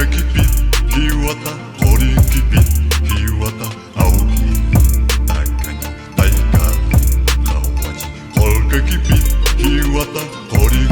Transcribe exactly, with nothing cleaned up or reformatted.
Kipit hiwata, qori kipit hiwata, aw i, taykay, taykay, awaci, qori kipit hiwata, qori